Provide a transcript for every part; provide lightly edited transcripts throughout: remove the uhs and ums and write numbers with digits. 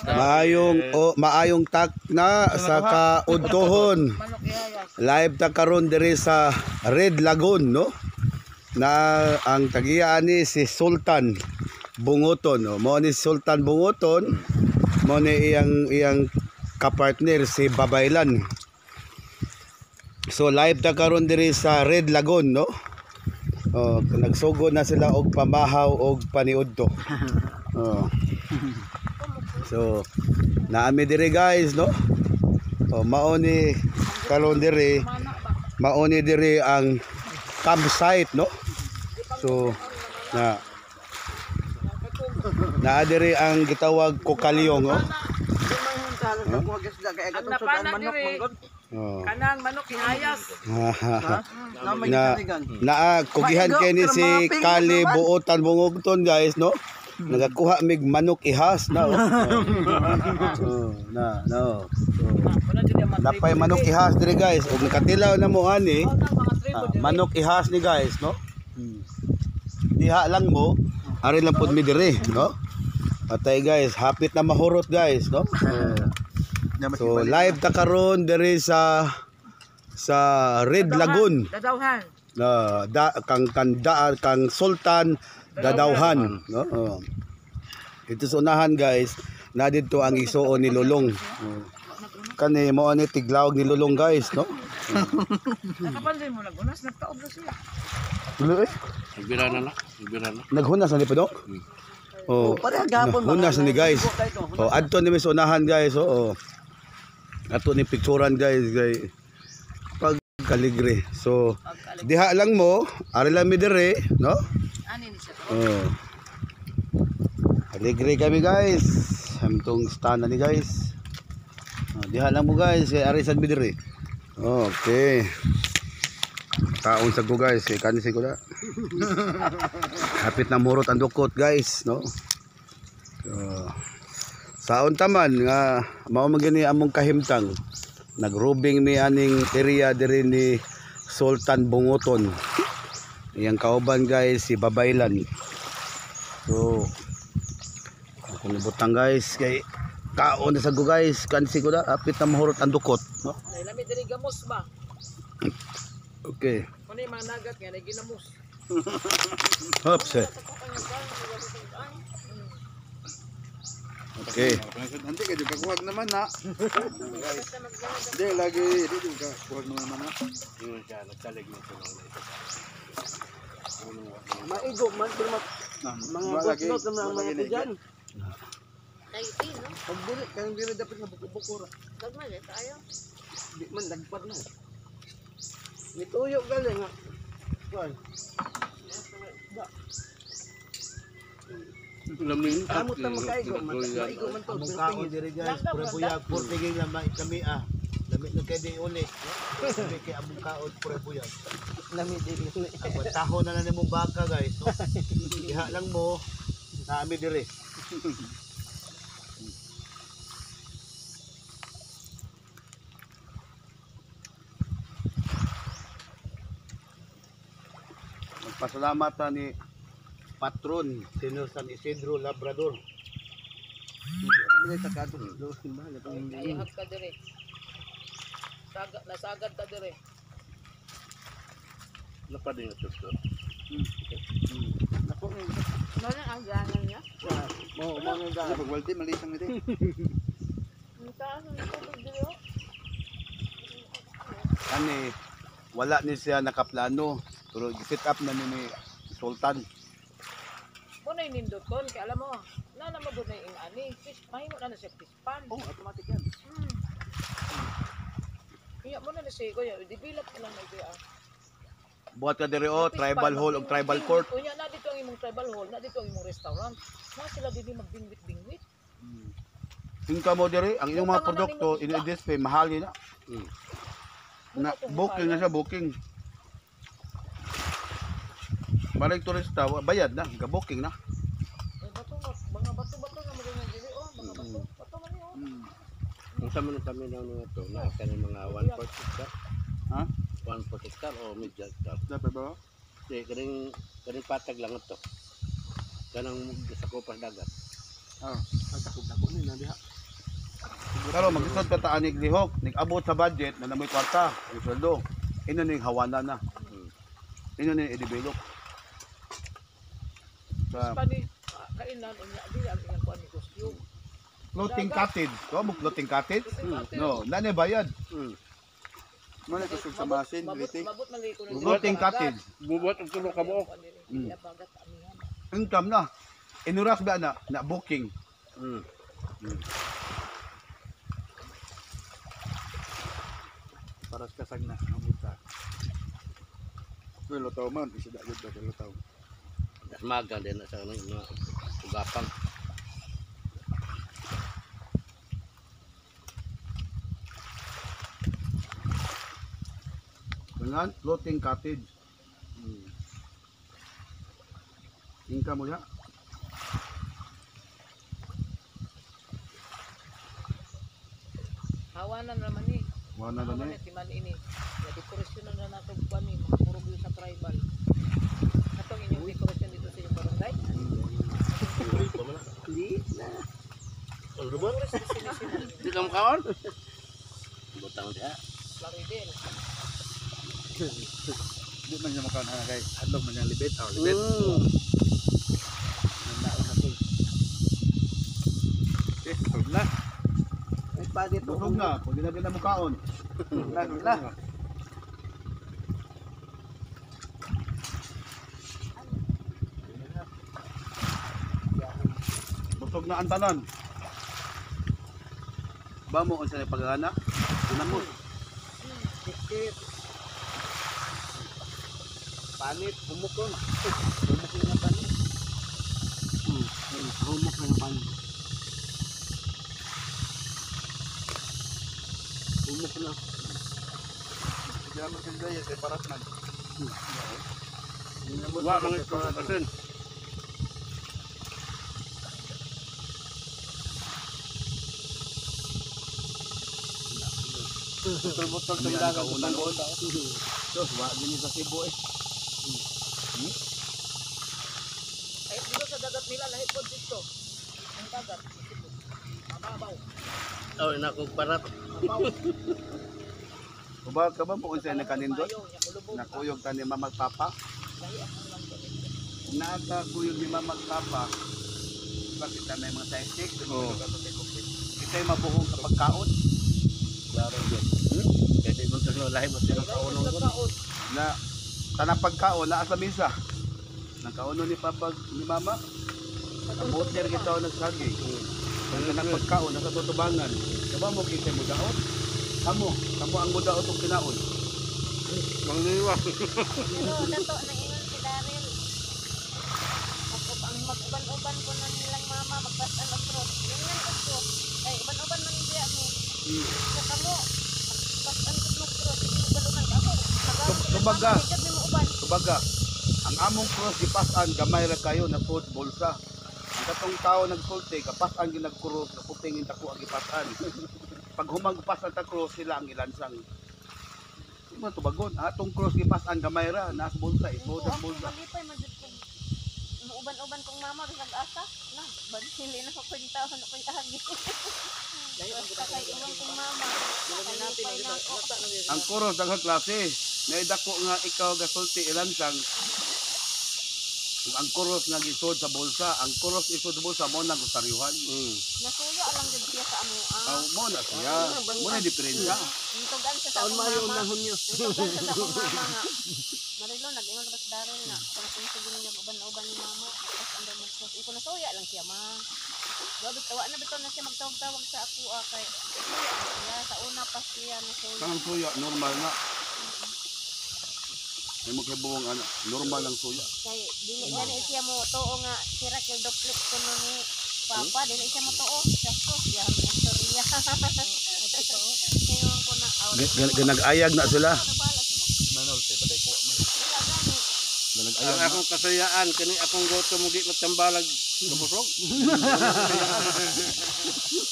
Maayong o maayong tak na sa kaudtohon. Live ta karon diri sa Red Lagoon, no? Na ang tagiya ani si Sultan Bunguton, no? Mo ni Sultan Bunguton, mo ni iyang iyang kapartner si Babaylan. So live ta karon diri sa Red Lagoon, no? Oh, nagsugod na sila og pamahaw og paniudto. Oh. So naami diri, guys, no? Oh, mao ni karon diri, mao ni diri ang campsite, no? So na naa diri ang gitawag Kokalyong, oh. Ang napana diri, Oh. kanang manok hinayas. Na naa kugihan kay ni si Kali Buotan Bungogton, guys, no? Nagakuha mig manok ihas na, oh. Oh, na no. So, Wala diri ang mga napay tribo manok diri. ihas diri, guys, ug nakatilaw na mo ani. Oh, na, mga tribo Ah, diri. manok ihas ni, guys, no? Diha lang mo, ari lang pud mi diri, no? Atay, guys, hapit na mahurot, guys, no? Oh. So live ta karon diri sa Red Lagoon. Dadawhan. Na da kang kanda kang Sultan Dadawhan, no? Oh. Dito sa unahan, guys, na didto ang igsuon ni Lulong. Oh. Kani mo ani tiglawag ni Lulong, guys, no? Nakapansin mo nagunas, nagtaob na siya. Tuloy eh. Nagbira na na. Nagbira na. Naghunas na ni Padong? Oh, hunas na ni, guys. Oh, adto ni mi sa unahan, guys, oh. Ato ni picturean, guys, kay pag kaligre. So diha lang mo, ari lang mi dire, no? Ani ni siya to. Oh. Aligre kami, guys. Amtong stand na ni, guys. Oh, diha lang mo, guys, kay ari sad mi dire. Okay. Taon sa ko, guys, kay kanin ko na. Hapit na murot ang dukot, guys, no? So, saon taman nga mao man gani among kahimtang. Nagrubing mi aning area diri ni Sultan Bunguton. Iyang kauban, guys, si Babaylan. So ako nibutang, guys, kay kaon na sa ko, guys, kansi ko na hapit na mahurot ang dukot, no? Ay lami diri gamos ba. Okay. Kuno yung mga nagat nga nay ginamos. Oops, eh. Okay. Hindi ka juga kuwag naman na. Hindi lagi, hindi juga kuwag naman na. Yun siya, nagsalig na ito. Maigo man pero mga gosnot naman ang mga dyan. Kay no? Pag dili kang dili dapat nga buko-buko ra. Gagmay kay tayo. Di man lagpad na. Nituyo gali nga. Kuan. Lamin. Amot na makaigo man. Maigo man to. Among Pero kaon tingin. diri, guys, pure buyag, pure tigil lang kami ah. Lami na kay di uli. Lami kay among kaon, pure buyag. Lami dili. Ang taho na lang nimong baka, guys, no? Diha lang mo naami diri. Magpasalamat ta ni Patron Senior San Isidro Labrador. Ayahag ka diri. Saga, nasagad ka diri. Napad yung ito. Mo na ang ganan niya. Mo mo nga Pag walti malisang ito. Ang taas ng tubig diri oh. Kani wala ni siya nakaplano pero set up na ni Sultan. Mo na nindoton kay alam mo. Na na magud na ing ani. Fish mahimo na na siya fish pan. Oh, automatic yan. Iya mo na na siya kuya, develop na lang na ito ah. Buhat ka diri oh, Fish tribal pan, hall ug tribal court. Unya na dito ang imong tribal hall, na dito ang imong restaurant. Na sila dili magbingwit-bingwit. Hingka mo diri ang inyong mga Butang na produkto nimo isda. ini-display mahal na. Na booking na siya, booking. Maring turista, bayad na, ga-booking na. Eh, bato mga bato-bato na mo dili oh, mga bato. Bato man ni oh. Kung sa mga kami na ito, na ka ng mga 1.4 hectare. Ha? 1.4 hectare o medyo hectare. Dapat ba? Hindi, kaning patag lang ito. Kanang sa kupas dagat. Oh, dako-dako ni na diha. Pero maglisod ka ta anig lihok, nag-abot sa budget na namoy kwarta, ang sweldo. Ino ning hawana na. Ino ning i-develop. Sa Pani kainan unya dili ang iyang kuan negosyo. floating cottage. Ko mo floating cottage? No, na bayad. Mo na kusog sa masin, Mabot dili. mabot man ko Floating cottage. Bubuhat og tulo ka buok. Bagat amihan. Income na. Inuras ba na na booking. Para sa kasag na amuta. Pero lutaw man, isda gyud ba lutaw. Dasmaga din na sa ano, mga ugapang. Gangan, floating cottage. Income mo ya. Hawanan naman ni. Wala na Hawanan ni. ni timan ini. Ya dekorasyon na nato kuan ni mga puro gyud sa tribal. Atong inyong dekorasyon dito sa inyong barangay. Di na. Ang rubot. Di ka makaon. Butang diha. Plaridel. Di man niya makaon ha kay hadlok man niyang libet, oh, libet. Eh, kusog na. Ay pa dito. Busog na, pwede na din na mukaon. Kusog na, kusog na. Busog na ang tanan. Ba mo unsa ni paghana? Tinamot. Kit. Panit, humok yun. Humok na nga panit. Humok na nga panit. Humok na. Hindi naman sa diet, eh, paras man. Wa mga asin. Butol-butol Kami sa ang dagat. kauna noon. Sus, wa gini sa Cebu eh. Ay dito sa dagat nila lahi pod dito. Ang dagat. Mababaw. Oh, ina kog parat. Mabaw. Uba ka ba mo unsa ni kanindot? Maayo, nya kulubog. Nakuyog ta ni mama at papa. Lahi ang lang kuan. Nakakuyog ni mama at papa. Bakit ta may mga sidekick? Oh. Kita'y mabuhong sa pagkaon. Klaro gyud. Kay di man tulo lahi mo silang Lahi kaon ang kaon. Na tanang pagkaon naa sa misa. Nagkaon ni papa ni mama. Ang boter kita nagsagi. Ang tanang pagkaon nasa tutubangan. Kaba mo kita'y mudaot? Kamo, kamo ang mudaot og kinaon. Mangliwa. Pero dato naingon si Daryl. Ang mag-uban-uban ko na nilang mama magpasan og cross. Ingon ko ko. Ay uban-uban man biya mo. Sa kamo magpasan ko og cross. Uban-uban ka ako. Tubaga. Ikad mo uban. Kumbaga, ang among cross gipas-an gamay ra kayo na food bulsa. Ang katong tao nagsulti, kapas-an gyud nagkuros, kaputing dako ang gipas-an. Pag humagpas ang ta cross sila ang ilansang. Di man tubagon, atong cross gipas-an gamay ra nas bulsa, isod ang bulsa. Malipay man jud kung uban-uban kong mama bisag asa. Na, banhili na ko kwenta ano ko agi. Basta kay uban kong mama. Nakalipay na ako. Ang cross daghang klase. Naidako nga ikaw gasulti ilansang. Ang cross nga gisod sa bulsa, ang cross isod sa bulsa mo nang usaryuhan. Nasuyo lang jud siya sa amo. Aw mo na siya. Mo na diferensya. Nitugan siya sa Taon akong mayo mama. nahon niyo. Nitugan siya sa akong mama nga. Marilo, nag-ingon ba si Daryl na kung kung sige niya uban-uban ni mama. Tapos ang daw mag-cross. Iko nasuya lang siya ma. Grabe, tawa na bitaw na siya magtawag-tawag sa ako ah, kay nasuya na siya. Sa una pa siya nasuya. Kanang suya normal na. Ay mo kay buong ano, normal ang suya. Kay dili gani siya mo tuo nga si Raquel Duplik kuno ni Papa dili siya mo tuo. Diyos ko, diyan ang istorya. Ngayon ko na out. Ganag-ayag na sila. Manol, te, patay ko man. Wala gani. Ganag-ayag Ang na. akong kasayaan kani akong gutom mo di matambalag kabusog.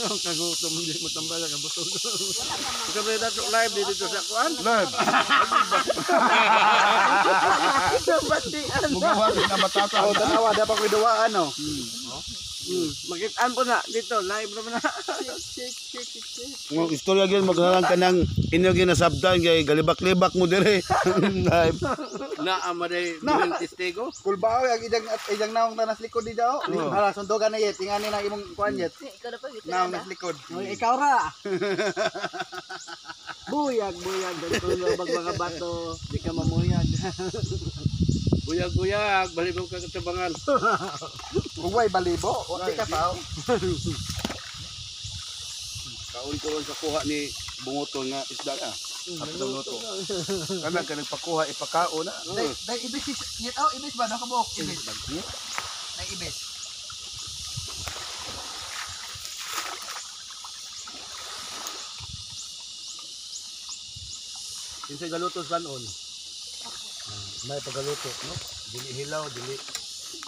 Ang kagutom hindi mo tambala kabusog. Wala ka man. Sabi dato live dito sa kuan. Live. Batian. Mugawa na batata. Oh, tanawa dapat ko duwaan no. Makitaan po na dito, live naman na. Ng istorya gyud maghalang ka ng inyo ginasabtan kay galibak-libak mo dire. Live. Naa maday buhing testigo. Kulbao ang ijang at ijang naong tanas likod di daw. Hala sundugan na yet, ingani na imong kuan yet. Ikaw na pa Naong nas likod. Uy, ikaw ra. Buyag, buyag, dagtulo bag mga bato, di ka mamuyag. Buyag-buyag, balibong ka katabangan. Uway balibo, wa di ka tao. Kaon ko ron sa kuha ni Bungoto nga isda na. Tapos ang luto. Kana ka nagpakuha ipakaon na. Dai dai ibis yet oh ibis ba nakabuok ibis. Dai ibis. Kinsay galuto sa kanon? May pagaluto, no? Dili hilaw, dili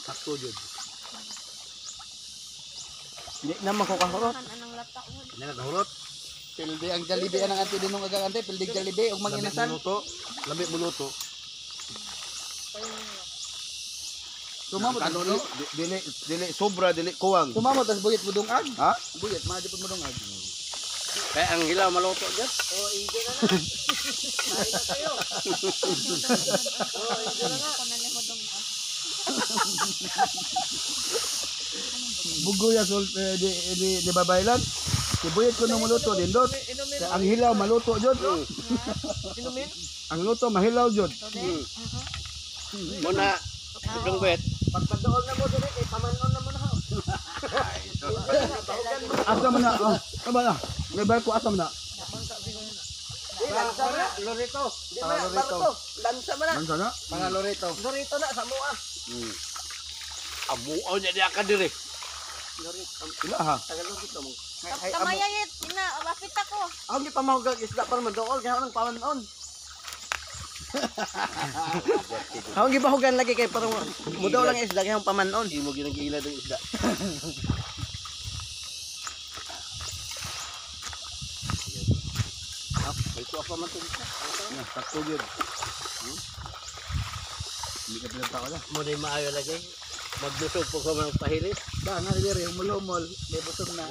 sakto jud. Di na makukahurot. Kan anang lata ko. Hindi na kahurot. Pildi ang Jollibee anang anti dinong agang ante, pildi Jollibee ug Lamig manginasan. muluto. Lamig muluto. Sumamo Ano no? Dili dili sobra, dili kuwang. Sumamo tas buyit mudungag. Ha? Buyit maayo pud mudungag. Kaya ang hilaw maluto dyan. Oh, enjoy na na. Kain na kayo. Oh, enjoy na na. Ako na lang dong. Bugoy asol eh, di di di babaylan. Si buyit ko no muluto dindot. Inumin. Kaya ang hilaw maluto jud. Inumin. Ang luto mahilaw jud. Muna, itong bet. Pagpadool na mo dire kay pamanon na mo na. Asa man na? Oh, aba na. May barko asa man na? Di lansa na. Lorito. Di man na barko. Lansa man na. Lansa na? Mga Loreto. Lorito na sa mua. Amuaw niya diya ka dire. Lorito. Ila ha. Taga Lorito mo. Kamaya yet, ina, wapit ako. Ako gi pamahugag isda para madool kay nang pamanon. Ako gi pahugan lagi kay parang mudaw lang isda kay ang pamanon. Imo ginagila ng isda. May tuwa pa man to. Na, sakto jud. Hindi ka pinagtao na. Mo na maayo lagi. Magdusog po ko mga pahilis. Ba nga diri humulumol, may busog na.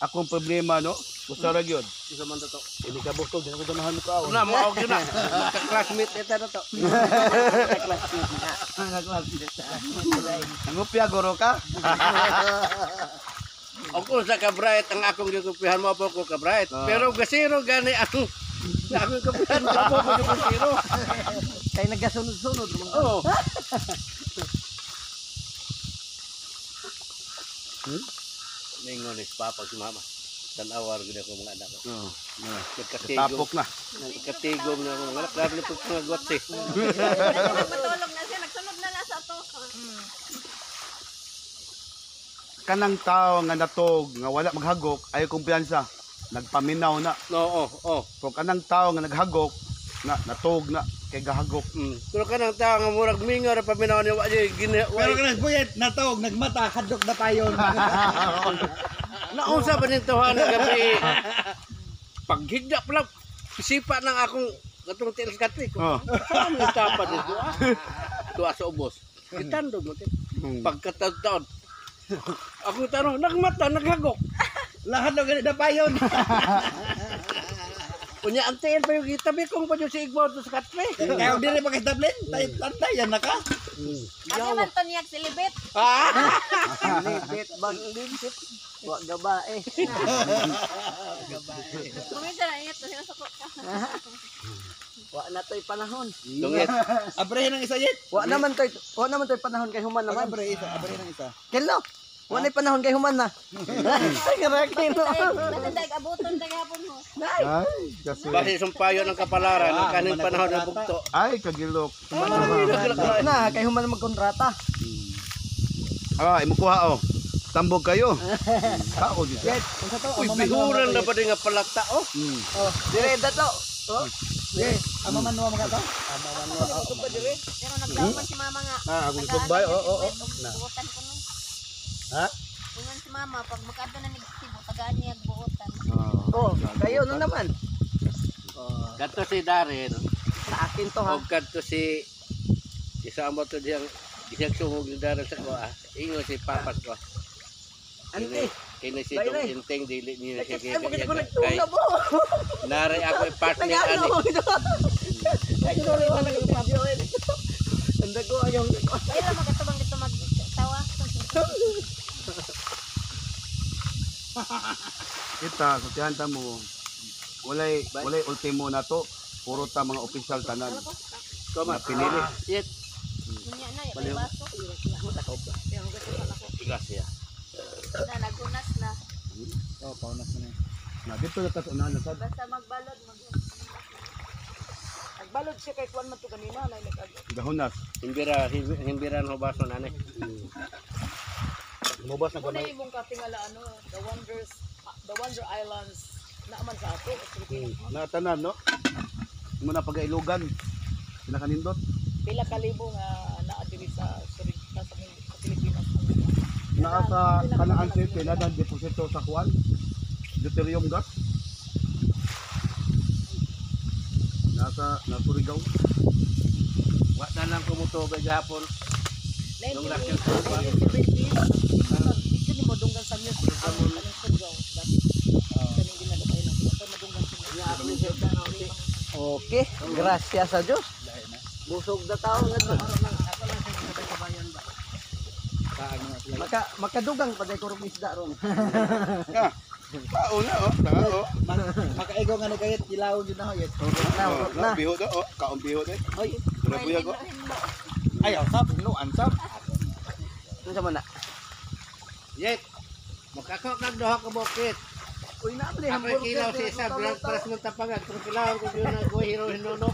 Akong problema no, gusto ra gyud. Isa man to. Hindi ka busog, di na ko ganahan mo kaon. Una, mo og na. Magka-classmate ita na to. Nangupya guro ka? Ako sa ka-bright ang akong gikupihan mo po ko ka-bright. Pero gasiro gani ang akong kapihan mo po ko gasiro. Kay nagasunod-sunod man. Oo. Ningon is papa si mama. Tanawar gid ako mga anak. Oo. Nagkatigom. Tapok na. Nagkatigom na ako mga anak. Grabe na po mga gwatsi. Nagmatulog na siya, nagsunod na lang sa to. Kanang tao nga natog nga wala maghagok ay kumpiyansa. Nagpaminaw na. No, oh, oh. Pero kanang tao nga naghagok na natog na kay gahagok. Pero kanang tao nga murag mingaw ra paminaw ni wa jud gina. Pero kanang buyit natog nagmata hadlok na payon. Naunsa ba nito ha na gabi? Paghigda pa lang sipa ng akong katong tiil sa katwi ko. Oh. Saan ang tapa dito ah? Tuwa sa ubos. Gitandog mo. Pagkataon-taon. Akong tanong, nagmata, naghagok. Lahat na gani na payon. Unya ang tiil pa yung gitabi kong pa si Igbo to sa katwi. Kaya diri pa kay tablin, tay tantayan na ka. Kasi man to niyag silibit. Libit bag libit. Wa gabae. Kumisa na ingat kasi nasa ko. Wa na to'y panahon. Dungit. Abrehin ang isa yet. Wa naman to'y panahon kay human naman. Abre isa, abrehin ang isa. Kilo. Wa na'y panahon kay human na. Ay, karaki no. Basta dag abuton dag hapon mo. Ay, kasi Base sumpayo ng kapalaran ang kaning panahon ng bugto. ay kagilok. Na kay human magkontrata. Ah, imo kuha oh. Tambog kayo. Tao dito. Yet, unsa to? Uy, bihuran na ba din nga palata oh? Oh, dire dato. Oh, Yes, ama man mo mga to. Pero nagdauman si mama nga. Ah, akong sugbay, oo, oo. Buotan ko no. Ha? Ingon si mama pag makadto na nagsibo tagaan niya buotan. oh, kayo na naman. Kadto si Darren, Sa akin to ha. og kadto si isama to diyang isang sungog ni Darren sa kuha. Ingon si papas ko. Ante. Kini si Bay, Dong bay. Inteng dili niya siya Ay, bakit ako kay nagtulog mo? nare ako partner ani. Nagano ko ito. Ay, sorry, wala ko video eh. Ang dago ayaw ko. Ay lang magatubang dito magtawa. Kita sa tiyanta mo walay walay ultimo na to. Puro ta mga opisyal tanan. Koma Na pinili. Yet Unya na, may baso. tigas siya. Na nagunas na. Oh, paunas na. Na dito na ta sa unahan na sad. Basta magbalod mag Nagbalod siya kay kuan man to kanina na nag Gahunas. Himbira himbiran ho baso nani. Mubas na Muna gamay. imong katingala ano, the Wonder Islands naaman sa ato sa Pilipinas. Na tanan no. Mo na pagailugan. Pinakanindot. Pila ka libo nga naa diri sa sa, sa Pilipinas. Naa sa Kanaan City na dan deposito sa kuan. Deuterium gas. Nasa Nasurigao. Wa na lang kumutubig gahapon. 1970s, dito ni madunggan sa news ang kanang Surigao dati. Kaning ginalakay na. Ito madunggan sa news. Okay, gracias sa Diyos. Busog na tao nga to. Maka makadugang pa day kurog isda ron. Tao na oh, tao. Makaigo nga ni kayit ilaw jud na hoyet. Na, Oh, urot na. biho do oh, kaon biho de. Hoy, Dura buyag oh. Ay, usap, no, ansap. unsa man na? Yet makako kag duha ka bukit. Uy, na man Ako hamburger. kilaw si isa blank para sa tapangan. Kung kilaw ko yun ang hero hinuno.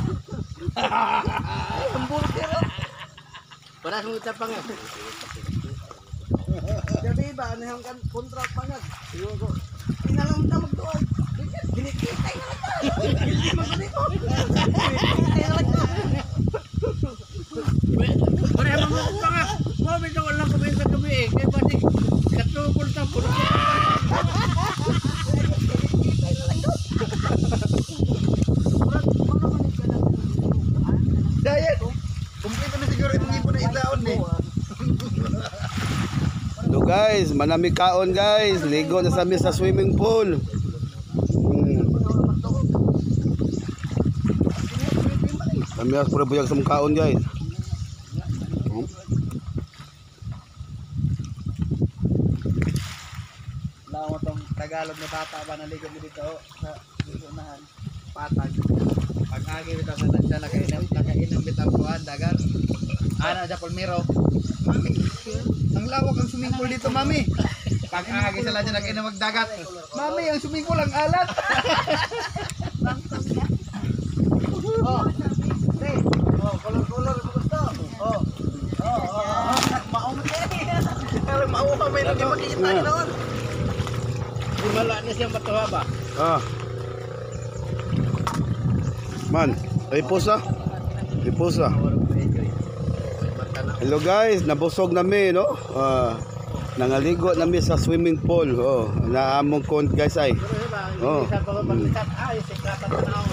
Hamburger. Para sa tapangan. Gabi ba ano yung kan kontra pa nga. Iyo ko. Pinalang ta magduol. Ginikitay na lang ta. Hindi man ko. Ginikitay na lang ta. Pare mo mo pa nga. Mo bitaw lang ko sa gabi eh. Kay pati katupol ta puro. Diet. Kumpleto na siguro imong ipon na idlaon ni. So guys, manami kaon guys. Ligo na sa mi sa swimming pool. Kami as puro buyag sa mong kaon guys. Lawa tong Tagalog na bata ba naligo mi dito sa unahan patag. Pag agi bitaw sa tansya nakainom nakainom bitaw kuan dagat. Ana sa Palmiro. Mami, ang lawak ang swimming pool dito, mami. Pag agi sa lahat nakainom magdagat. Mami, ang swimming pool ang alat. Oh. Pre. Oh, kolor-kolor mo gusto. Oh. Oh, oh, oh. Mao man kay. Pero mao pa may lagi makita noon. Wala na siyang matuwa ba? Ah. Man, repose ah. Repose ah. Hello guys, nabusog na mi no. Ah, nangaligo na mi sa swimming pool. Oh, naamong kon guys ay. Oh. Ay, sikratan tanaw.